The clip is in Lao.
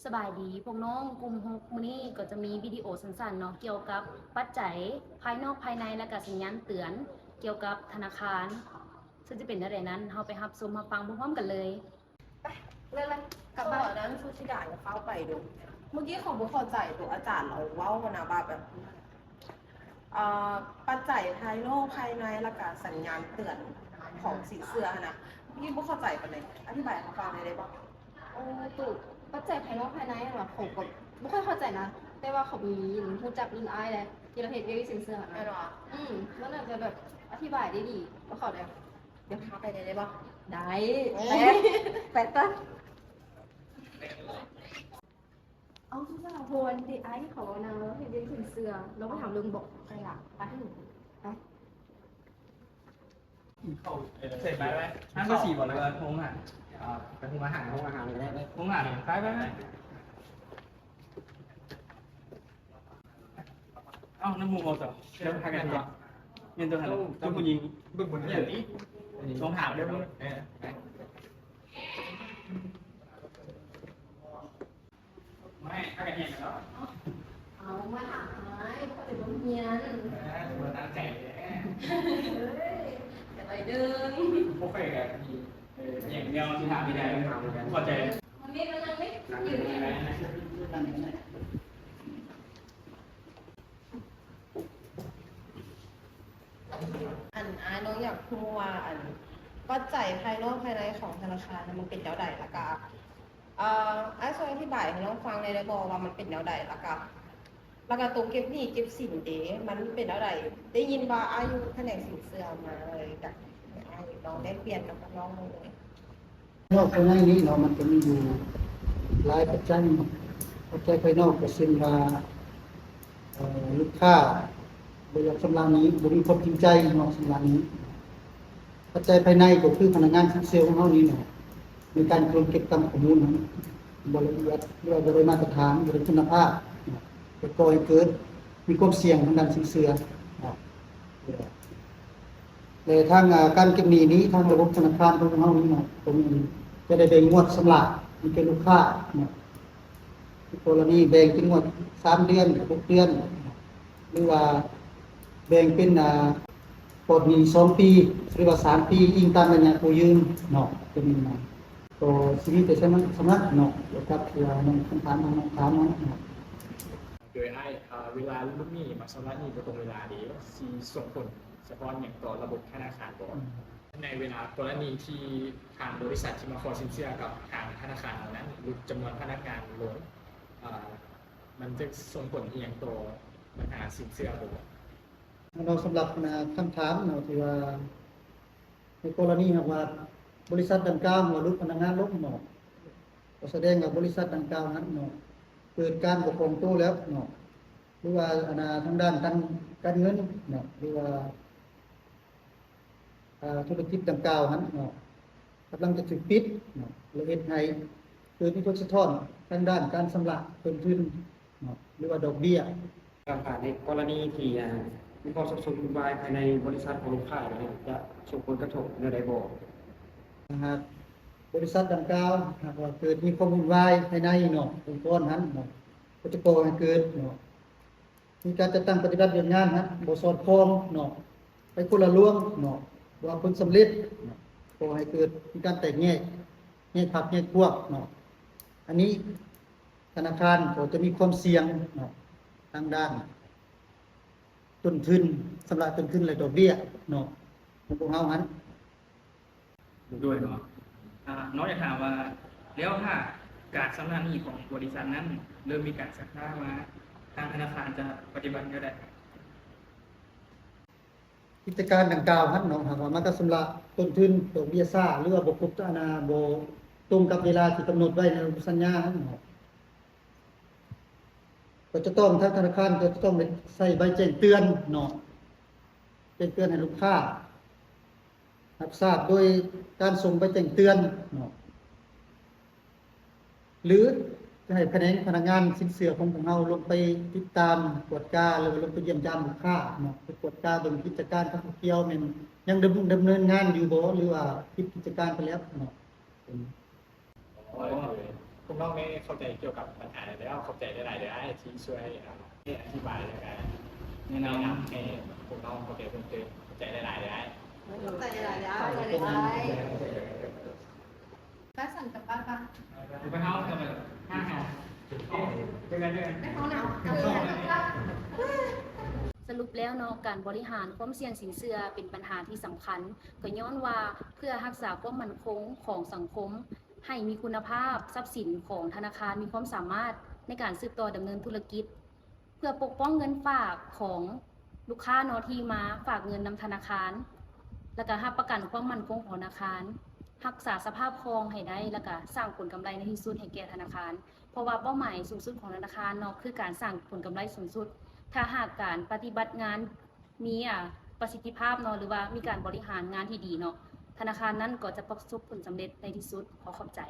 ສະບາຍດີພວກນ້ອງ ກຸ່ມຫົກ ມື້ນີ້ກໍຈະມີວິດີໂອສັ້ນໆເນາະ ກ່ຽວກັບປັດໄຈພາຍນອກພາຍໃນ ແລະກະສັນຍານເຕືອນກ່ຽວກັບທະນາຄານ ເຊິ່ງຈະເປັນແນວໃດນັ້ນ ເຮົາໄປຮັບຊົມຮັບຟັງພ້ອມໆກັນເລີຍ. ໄປ ເລີ່ມເລີຍ ກັບບ້ານ. ອັນນັ້ນສຸທິດາ ຢ່າຟ້າວໄປເດີ້ ເມື່ອກີ້ຂ້ອຍບໍ່ເຂົ້າໃຈໂຕອາຈານລາວເວົ້າຫັ້ນນະ ວ່າແບບ ເອີ ປັດໄຈພາຍນອກພາຍໃນ ແລ້ວກະສັນຍານເຕືອນຂອງສິນເຊື່ອຫັ້ນນະ ເມື່ອກີ້ບໍ່ເຂົ້າໃຈປານໃດ ອະທິບາຍໃຫ້ຟັງແດ່ໄດ້ບໍ່? ໂອ້ ໂຕປັດໄຈພາຍນອກພາຍໃນຫັ້ນຫວາ ຂ້ອຍກໍບໍ່ຄ່ອຍເຂົ້າໃຈນະ ແຕ່ວ່າຂ້ອຍມີຮູ້ຈັກລຸ້ນອ້າຍແຫຼະ ທີ່ລາວເຮັດວຽກຢູ່ສິນເຊື່ອຫັ້ນນະ. ແມ່ນຫວາ? ອືມ ມັນອາດຈະແບບອະທິບາຍໄດ້ດີ ບໍ່ເຂົ້າໃຈ ດຽວພາໄປໄດ້ບໍ່? ໄດ້ ເອີ ໄປ ໄປຕະ. ເອົາ ສຸສາພອນ ເດ ອ້າຍທີ່ເຂົາເວົ້ານະ ລາວເຮັດວຽກສິນເຊື່ອ ລາວໄປຖາມເລື່ອງບໍ່? ໄປລະ ໄປ ໄປ. ເຂົ້າ ເອີ ເສຍໄປໄປ ຮ້ານພາສີບໍ່ ຫຼືວ່າໂຮງອາຫານ? ເອີ ໄປໂຮງອາຫານ ໂຮງອາຫານກໍໄດ້ ໂຮງອາຫານ ໄປ ໄປ ໄປ. ເອົ້າ ນຳໝູ່ເຮົາເຈົ້າ ເຈົ້າພາກັນເນາະ ແມ່ນຕົວຫັ້ນ ເຈົ້າຜູ້ຍິງ ເບິ່ງບົນເຮືອນຕິ ຕ້ອງຖາມເດີ້. ເອີ ໄປ ໄປ ພາກັນຮຽນເນາະ. ເອົາ ມາຖາມອ້າຍ ເຂົາໄປໂຮງຮຽນ. ເອີ ບໍ່ຕັ້ງໃຈເດ້ ເອີຍ ຢ່າໄປເດີ້ ບໍ່ຄ່ອຍກະ ເອີ ຫຍັງແນວຊິຖາມໄດ້ ເຂົ້າໃຈ. ມາເມ ມານັ່ງເມ ຢູ່ນີ້. ອັນ ອ້າຍນ້ອງຢາກຮູ້ວ່າ ອັນ ປັດໄຈພາຍນອກພາຍໃນຂອງທະນາຄານມັນເປັນແນວໃດ ແລ້ວກະ ເອີ ອ້າຍຊ່ວຍອະທິບາຍໃຫ້ນ້ອງຟັງແດ່ໄດ້ບໍ່ວ່າມັນເປັນແນວໃດ ແລ້ວກະ ແລ້ວກະໂຕເກັບໜີ້ເກັບສິນເດ ມັນເປັນແນວໃດ? ໄດ້ຍິນວ່າອ້າຍຢູ່ພະແນກສິນເຊື່ອມາ ເລີຍຢາກໃຫ້ອ້າຍລອງແລກປ່ຽນກັບນ້ອງເບິ່ງເລີຍ. ພາຍນອກພາຍໃນນີ້ເນາະ ມັນຈະມີຢູ່ຫຼາຍປັດໄຈເນາະ. ປັດໄຈພາຍນອກກໍເຊັ່ນວ່າ ເອີ ລູກຄ້າບໍ່ຢາກຊຳລະໜີ້ ບໍ່ມີຄວາມຈິງໃຈເນາະ ຊຳລະໜີ້. ປັດໄຈພາຍໃນກໍຄືພະນັກງານສິນເຊື່ອຂອງເຮົານີ້ເນາະ ໃນການກວດເກັບກຳຂໍ້ມູນນັ້ນບໍ່ລະອຽດ ຫຼືວ່າບໍ່ໄດ້ມາດຕະຖານ ບໍ່ໄດ້ຄຸນນະພາບເນາະ ກໍກໍ່ໃຫ້ເກີດມີຄວາມສ່ຽງທາງດ້ານສິນເຊື່ອເນາະ. ແລະທາງ ອາ ການເກັບໜີ້ນີ້ ທາງລະບົບທະນາຄານຂອງເຮົານີ້ເນາະ ກໍມີ ຈະໄດ້ແບ່ງງວດຊຳລະໃຫ້ແກ່ລູກຄ້າເນາະ ກໍລະນີແບ່ງເປັນງວດສາມເດືອນ ຫົກເດືອນ ຫຼືວ່າແບ່ງເປັນ ອາ ປອດໜີ້ສອງປີ ຫຼືວ່າສາມປີ ອີງຕາມໄລຍະກູ້ຢືມເນາະ ເປັນແນວນັ້ນ. ກໍຊິມີແຕ່ສ່ຳນັ້ນເນາະ ກ່ຽວກັບທີ່ວ່ານ້ອງ ຄຳຖາມຂອງນ້ອງຖາມມາເນາະ. ໂດຍອ້າຍ ເວລາລູກໜີ້ມາຊຳລະໜີ້ບໍ່ຕົງເວລາເດ ຊິສົ່ງຜົນສະທ້ອນຫຍັງຕໍ່ລະບົບທະນາຄານບໍ່? ໃນເວລາກໍລະນີທີ່ທາງບໍລິສັດທີ່ມາຂໍສິນເຊື່ອກັບທາງທະນາຄານເຮົານັ້ນ ຫຼຸດຈຳນວນພະນັກງານລົງ ມັນຈະສົ່ງຜົນອີ່ຫຍັງຕໍ່ບັນຫາສິນເຊື່ອບໍ່? ເນາະ ສຳລັບ ອາ ຄຳຖາມເນາະ ທີ່ວ່າ ໃນກໍລະນີຫາກວ່າບໍລິສັດດັ່ງກ່າວຫາກວ່າຫຼຸດພະນັກງານລົງເນາະ ກໍສະແດງວ່າບໍລິສັດດັ່ງກ່າວນັ້ນເນາະ ເກີດການບໍ່ຄ່ອງໂຕແລ້ວເນາະ ຫຼືວ່າ ອັນນາ ທາງດ້ານການ ການເງິນເນາະ ຫຼືວ່າ ອາ ທຸລະກິດດັ່ງກ່າວຫັ້ນເນາະ ກຳລັງຈະຖືກປິດເນາະ ແລະເຮັດໃຫ້ເກີດມີຜົນສະທ້ອນທາງດ້ານການຊຳລະຕົ້ນທຶນເນາະ ຫຼືວ່າດອກເບ້ຍ. ການຜ່ານໃນກໍລະນີທີ່ ອາ ມີຄວາມສັບສົນວຸ່ນວາຍພາຍໃນບໍລິສັດຂອງລູກຄ້ານີ້ ຈະສົ່ງຜົນກະທົບແນວໃດບໍ່? ຫາກບໍລິສັດດັ່ງກ່າວ ຫາກວ່າເກີດມີຄວາມວຸ່ນວາຍພາຍໃນເນາະ ອົງກອນຫັ້ນເນາະ ກໍຈະກໍ່ໃຫ້ເກີດເນາະ ມີການຈັດຕັ້ງປະຕິບັດວຽກງານຫັ້ນບໍ່ສອດຄ່ອງເນາະ ໄປຄົນລະລວງເນາະ ວ່າຜົນສຳເລັດເນາະ ກໍໃຫ້ເກີດມີການແຕກແຍກ ແຍກພັກແຍກພວກເນາະ. ອັນນີ້ທະນາຄານກໍຈະມີຄວາມສ່ຽງເນາະ ທາງດ້ານຕົ້ນທຶນ ຊຳລະຕົ້ນທຶນ ແລະ ດອກເບ້ຍເນາະ ຂອງພວກເຮົາຫັ້ນ. ໂດຍເນາະ ອາ ນ້ອງຢາກຖາມວ່າ ແລ້ວຖ້າການຊຳລະໜີ້ຂອງບໍລິສັດນັ້ນເລີ່ມມີການຊັກຊ້າມາ ທາງທະນາຄານຈະປະຕິບັດແນວໃດ? ກິດຈະການດັ່ງກ່າວຫັ້ນເນາະ ຫາກວ່າມັນກໍຊຳລະຕົ້ນທຶນ ດອກເບ້ຍຊ້າ ຫຼືວ່າບໍ່ຄົບ ອັນນາ ບໍ່ຕົງກັບເວລາທີ່ກຳນົດໄວ້ໃນອະນຸສັນຍາຫັ້ນເນາະ ກໍຈະຕ້ອງ ທາງທະນາຄານກໍຈະຕ້ອງໄດ້ໃຊ້ໃບແຈ້ງເຕືອນເນາະ ແຈ້ງເຕືອນໃຫ້ລູກຄ້າຮັບຊາບໂດຍການສົ່ງໃບແຈ້ງເຕືອນເນາະ ຫຼືຈະໃຫ້ຂະແໜງພະນັກງານສິນເຊື່ອຂອງພວກເຮົາລົງໄປຕິດຕາມກວດກາ ຫຼືວ່າລົງໄປຢ້ຽມຢາມລູກຄ້າເນາະ ໄປກວດກາເບິ່ງກິດຈະການຂອງຜູ້ກ່ຽວແມ່ນຍັງດຳ ດຳເນີນງານຢູ່ບໍ່ ຫຼືວ່າປິດກິດຈະການໄປແລ້ວເນາະ. ອໍ ໂດຍ ພວກນ້ອງໄດ້ເຂົ້າໃຈກ່ຽວກັບບັນຫານັ້ນແລ້ວ. ຂອບໃຈຫຼາຍໆເດີອ້າຍທີ່ຊ່ວຍອະທິບາຍ ແລ້ວກະແນະນຳໃຫ້ພວກນ້ອງເຂົ້າໃຈເພີ່ມເຕີມ. ຂອບໃຈຫຼາຍໆເດີອ້າຍ. ຂອບໃຈຫຼາຍໆເດີອ້າຍ. ໄປສັ່ນກັບບ້ານປະ? ໄປເຮົາກັບບ້ານເຮົາ. ໄປເຮົານຳ. ສະຫຼຸບແລ້ວເນາະ ການບໍລິຫານຄວາມສ່ຽງສິນເຊື່ອເປັນບັນຫາທີ່ສຳຄັນ ກໍຍ້ອນວ່າເພື່ອຮັກສາຄວາມໝັ້ນຄົງຂອງສັງຄົມ ໃຫ້ມີຄຸນນະພາບ ຊັບສິນຂອງທະນາຄານມີຄວາມສາມາດໃນການສືບຕໍ່ດຳເນີນທຸລະກິດ ເພື່ອປົກປ້ອງເງິນຝາກຂອງລູກຄ້າເນາະ ທີ່ມາຝາກເງິນນຳທະນາຄານ ແລ້ວກະຮັບປະກັນຄວາມໝັ້ນຄົງຂອງທະນາຄານ, ຮັກສາສະພາບຄ່ອງໃຫ້ໄດ້ ແລ້ວກະສ້າງຜົນກຳໄລໃນທີ່ສຸດໃຫ້ແກ່ທະນາຄານ. ເພາະວ່າເປົ້າໝາຍສູງສຸດຂອງທະນາຄານເນາະ ຄືການສ້າງຜົນກຳໄລສູງສຸດ. ຖ້າຫາກການປະຕິບັດງານມີ ອາ ປະສິດທິພາບເນາະ ຫຼືວ່າມີການບໍລິຫານງານທີ່ດີເນາະ ທະນາຄານນັ້ນກໍຈະປະສົບຜົນສຳເລັດໃນທີ່ສຸດ. ຂໍຂອບໃຈ.